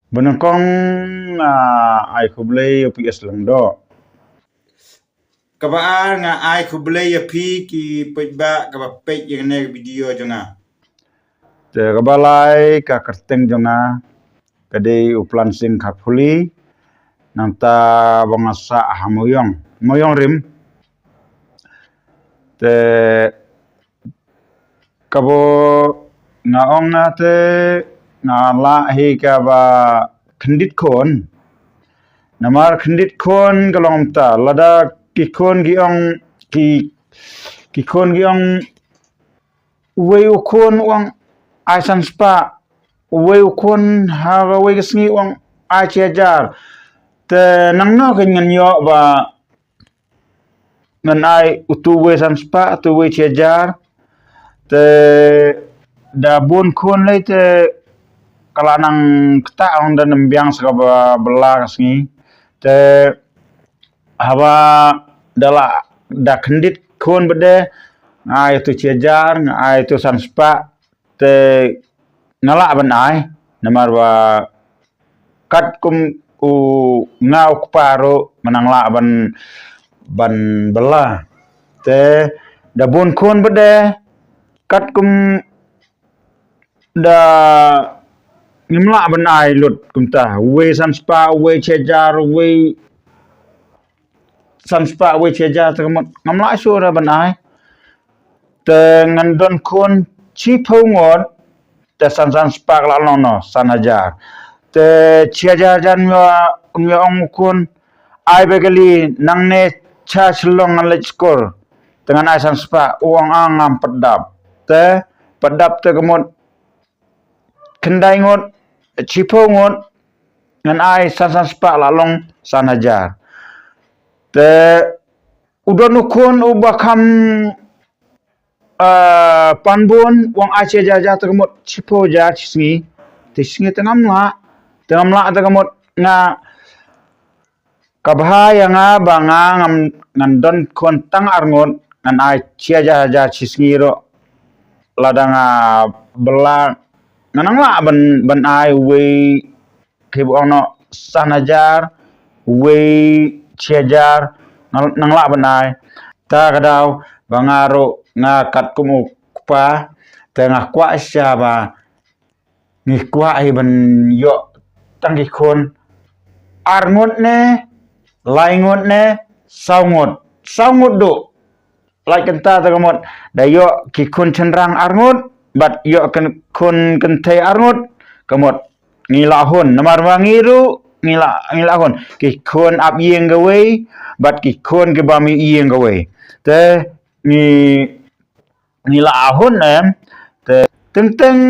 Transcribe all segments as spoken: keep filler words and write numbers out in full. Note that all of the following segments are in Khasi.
Ba nyngkong nga ai khublei ïa phi, Sleng Doh. Kaba ar, nga ai khublei ïa phi ki paidbah kiba peit ïa kane ka video jong nga. Te kaba lai, ka kyrteng jong nga ka dei u Plansing Kharphuli, nangta ba nga sah ha Mawiong, Mawiong Rim. Te kaba nga ong nga te, nga lah hi kaba kyndit khun. Namar kyndit khun ka long mynta, lada ki khun ki ong, ki, ki khun ki ong, uwei u khun u ong ai san spah, uwei u khun ha kawei ka sngi u ong ai shi hajar. Te nangno kein ngan ïoh ba ngan ai utu uwei san spah, utu uwei shi hajar? Te da bun khun lei te ka la nang ktah, ong da nym biang sa kaba bylla ka sngi. Te haba da la, da kyndit khun bad de, nga ai utu shi hajar, nga ai utu san spah, te nga lah ban ai, namar ba katkum u, nga u kpa ruh nga nang lah ban, ban bylla. Te da bun khun bad de, katkum da ngim lah ban ai lut kumta, uwei san spah, uwei shi hajar, uwei san spah, uwei shi hajar, te ka mut ngam lah shuh ruh ban ai. Te ngan don khun shiphew ngut, te san san spah ka la long noh san hajar. Te shi hajar jan, ym ïa, ym ïa ong u khun ai bad kali, nangne sha Shillong ngan leit skul. Te ngan ai san spah, u ong ah ngam pat dap. Te pat dap, te ka mut khyndai ngut, shiphew ngut, ngan ai san san spah, la long san hajar. Te u don u khun uba kham, ah, pan bun, u ong ai shi hajar hajar, te ka mut shiphew hajar shi sngi. Te shi sngi te ngam lah, te ngam lah, te ka mut nga, ka bha ïa nga ba nga ngam, ngan don khun tang ar ngut, ngan ai shi hajar hajar shi sngi ruh, lada nga bylla nga nang lah ban, ban ai uwei, kiba ong noh san hajar, uwei shi hajar, nang, nang lah ban ai. Ta ka daw ba nga ruh, nga katkum u kpa, te nga kwah shisha ba ngi kwah hi ban ïoh tang ki khun ar ngut ne, lai ngut ne, saw ngut, saw ngut duh. Lait kynta, te ka mut da ïoh ki khun shynrang ar ngut bad ïoh ki khun kynthei ar ngut, ka mut ngi la hun, namar ba ngi ruh ngi la, ngi la hun, ki khun ap ïing kawei bad ki khun kiba mih ïing kawei. Te ngi, ngi la hun em. Te teng teng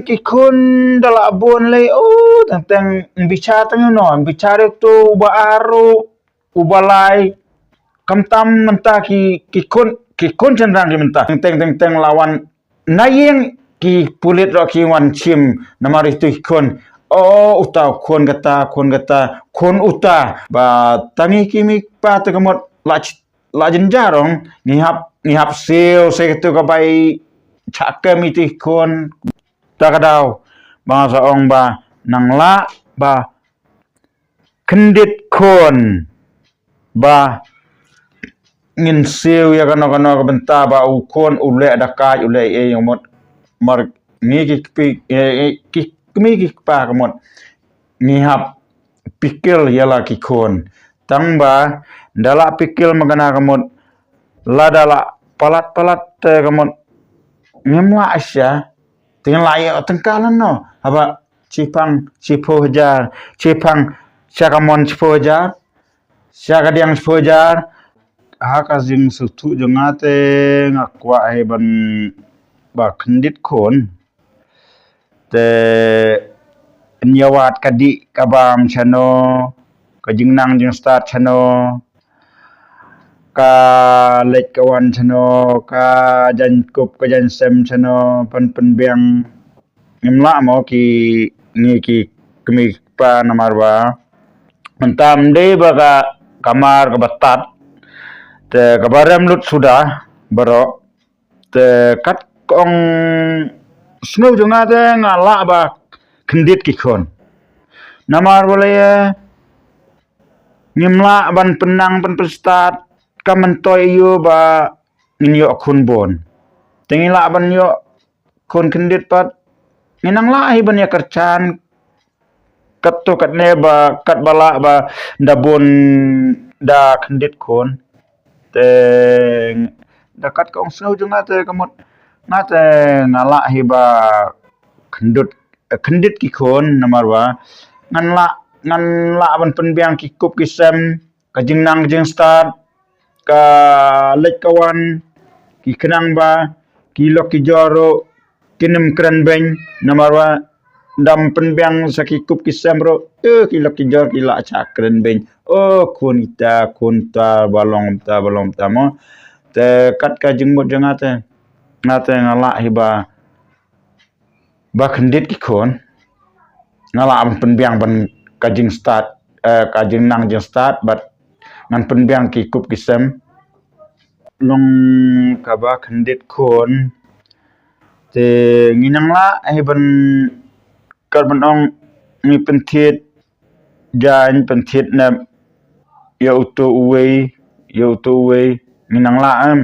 ki khun da la bun lei, oh, teng teng ym bishar tang ïa uno, ym bishar ïa uto, uba ar ruh, uba lai, khamtam mynta ki, ki khun, ki khun shynrang ki mynta. Teng teng teng teng la wan na ïing, ki pulit ruh ki wan shim namar ïa uto u khun. Oh, uta u khun kata, khun kata, khun uta. Ba tang ngi ki kmie ki kpa, te ka mut la, la jynjar, ong, ngi hap, ngi hap siew sha kito ka bai shah kem ïa uto u khun. Ta ka daw ba nga sa ong ba nang lah ba kyndit khun, ba ngin siew ïa kano kano ka bynta ba u khun u leh da kait, u leh ei ei, ka mut. Mar ngi ki kmie, eh, eh, ki kmie ki kpa, ka mut, ngi hap pikir ïa la ki khun. Tang ba da la pikir ma kane, ka mut, lada la palat palat te, ka mut, ngim lah shisha. Te ngin lah ïoh tyngka lano? Haba shiphang shiphew hajar, shiphang sha kamon shiphew hajar, sha kadiang shiphew hajar. Ha ka jingsngewthuh jong nga te nga kwah hi ban ba kyndit khun. Te ïa wad ka dih ka bam shano, ka jingnang jingstad shano, ka leit ka wan shano, ka jaiñkup ka jaiñsem shano, pyn pynbiang. Ngim lah mo ki, ngi ki kmie ki kpa, namar ba mynta ym dei ba ka kamar kaba tad, te kaba rem lut suda baroh. Te kat ka ong sngew jong nga te nga lah ba kyndit ki khun. Namar balei? Ngim lah ban pynnang ban pynstad ka myntoi ïa ba ngin ïoh khun bun. Te ngi lah ban ïoh khun kyndit pat. Ngi nang lah hi ban ïa kyrchan katto katne ba katba lah ba da bun da kyndit khun. Te da kat ka ong sngew jong nga te ka mut nga te nga lah hi ba kyndit, kyndit ki khun namar ba ngan lah, ngan lah ban pynbiang ki kup ki sem, ka jingnang jingstad, ka leit ka wan, ki khnang ba ki lok ki jor ruh kin ym kren beiñ namar ba dam pynbiang sa ki kup ki sem ruh, eh, ki lok ki jor ki lah sha kren beiñ. Oh, khun ita, khun ta, ba long ta, ba long ta mo. Te kat ka jingmut jong nga te, nga te nga lah hi ba ba kyndit ki khun. Nga lah ban pynbiang ban ka jingstad, eh, ka jingnang jingstad bad ngan pynbiang ki kup ki sem. Long kaba kyndit khun. Te ngi nang lah hi ban, kat ban ong, ngi pynthied jaiñ, pynthied nep ïa uto uwei, ïa uto uwei, ngi nang lah em.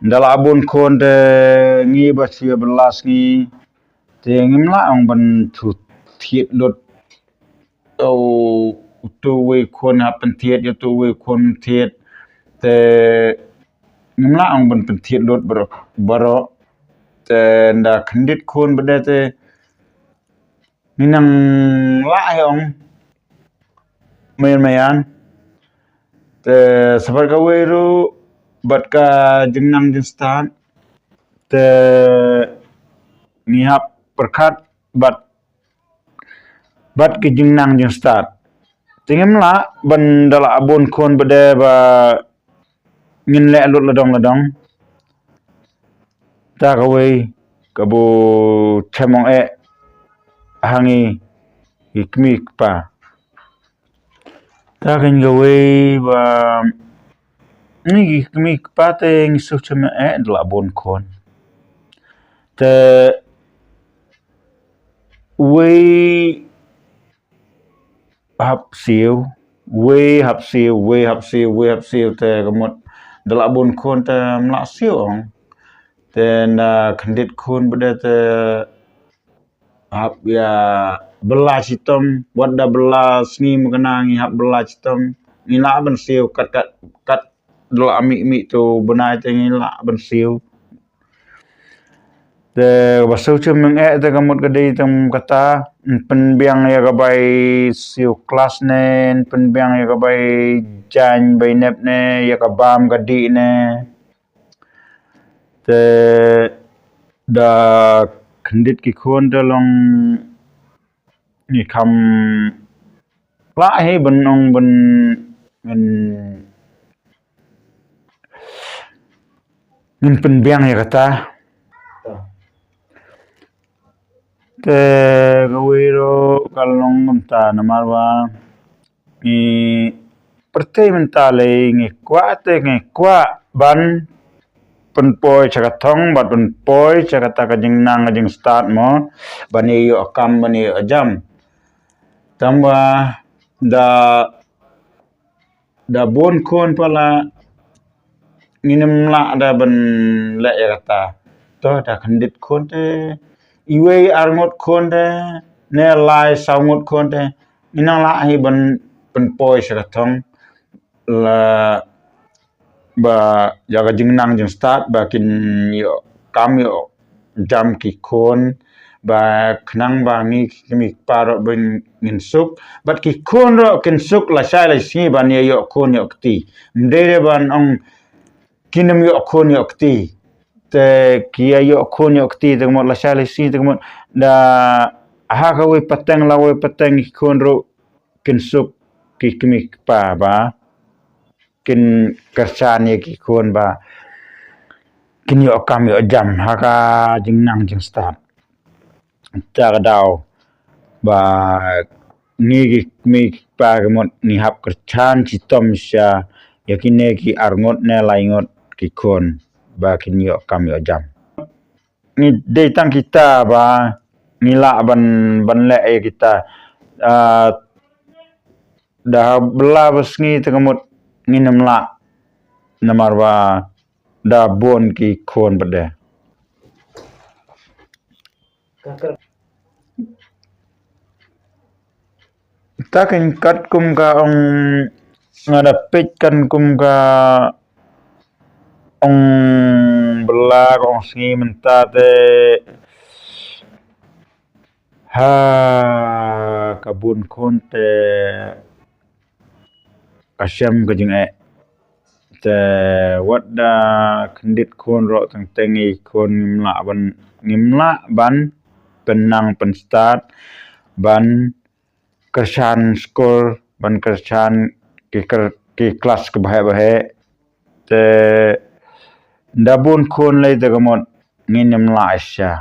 Da lah bun khun te ngi ba shu ïa bylla sngi. Te ngim lah ong ban shu thied lut ïa uto uwei khun, hap pynthied ïa uto uwei khun thied. Te ngim lah ong ban pynthied lut baroh, baroh. Te da kyndit khun ba dei te ngi nang lah hi ong meian meian. Te sabar kawei ruh bad ka jingnang jingstad te ngi hap pyrkhat bad, bad ki jingnang jingstad. Te ngim lah ban da lah bun khun ba dei ba ngin leh lut la dong la dong. Ta kawei kaba u chem ong eh ha ngi ki kmie ki kpa. Ta kawei kawei ba ngi ki kmie ki kpa te ngi shu chem ong eh da lah bun khun. Te uwei hap siew, wei hap siew, wei hap siew, wei hap siew te ka mut da lah bun khun te ym lah siew ong. Te na kyndit khun ba dei te hap ïa bylla shitom, wat da bylla sngi mynta ngi hap bylla shitom. Ngi lah ban siew kat kat kat da lah mih mih tu bnai te ngi lah ban siew. Te ba shu chem ong eh te ka mut ka dei tang kata, pynbiang ïa ka bai siew klas ne, pynbiang ïa ka bai jaiñ bai nep ne, ïa ka bam ka dih ne. Te da kyndit ki khun te long ngi kham lah hi ban ong ban, ban ngin pynbiang ïa kata. Te kawei ruh ka long kumta namar ba ngi pyrthei mynta lei ngi kwah te ngi kwah ban pynpoi sha ka thong bad pynpoi sha kata ka jingnang ka jingstad mo ban ïoh kam ban ïoh jam. Tangba da da bun khun pala ngin ym lah da ban leh ïa kata. To da kyndit khun te iwei ar ngut khun te ne lai saw ngut khun te ngin nang lah hi ban pynpoi sha ka thong la ba ïa ka jingnang jingstad ba kin ïoh kam ïoh jam ki khun ba khnang ba ngi ki kmie ki kpa ruh ba ngin suk bad ki khun ruh kin suk lashai lashisngi ban ïa ïoh khun ïoh kti. Ym dei re ban ong kin ym ïoh khun ïoh kti. Te ki ïa ïoh khun ïoh kti te ka mut lashai lashisngi te ka mut da ha kawei pateng la wei pateng ki khun ruh kin suk ki kmie ki kpa ba kin kyrshan ïa ki khun ba kin ïoh kam ïoh jam ha ka jingnang jingstad. Ta ka daw ba ngi ki kmie ki kpa ka mut ngi hap kyrshan shitom sha ïa kine ki ar ngut ne lai ngut ki khun ba kin ïoh kam ïoh jam. Ngi dei tang kita ba ngi lah ban, ban leh ïa kita. ah, da bylla ba sngi te ka mut ngin ym lah namar ba da bun ki khun pat de. Ta kan kat kum ka ong, nga da peit kan kum ka ong bylla ka ong sngi mynta te ha ka bun khun te ka shem ka jingeh. Te wat da khyndiat khun ruh teng teng i khun ngim lah ban, ngim lah ban pynnang pynstad ban kyrshan skul, ban kyrshan ki kyr-, ki klas kaba heh ba heh. Te da bun khun lei te ka mut ngin ym lah shisha.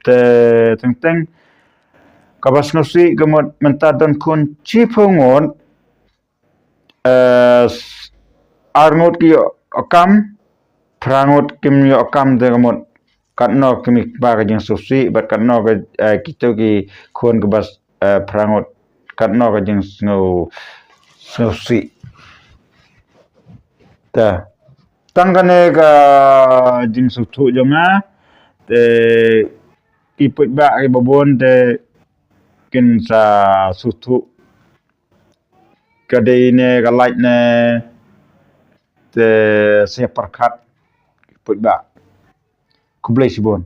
Te teng teng kaba sngewsih ka mut mynta don khun shiphew ngut, eh, s-, ar ngut ki ïoh kam, phra ngut kim ïoh kam te ka mut katno kim ïa ka jingsngewsih bad katno ka, eh, kito ki khun kaba, eh, phra ngut katno ka jingsngew, sngewsih. Te tang kane ka jingsngewthuh jong nga, te ki paidbah kiba bun te kin sa sngewthuh. Ka dei ne ka lait ne te sa pyrkhat ki paidbah. Khublei shibun.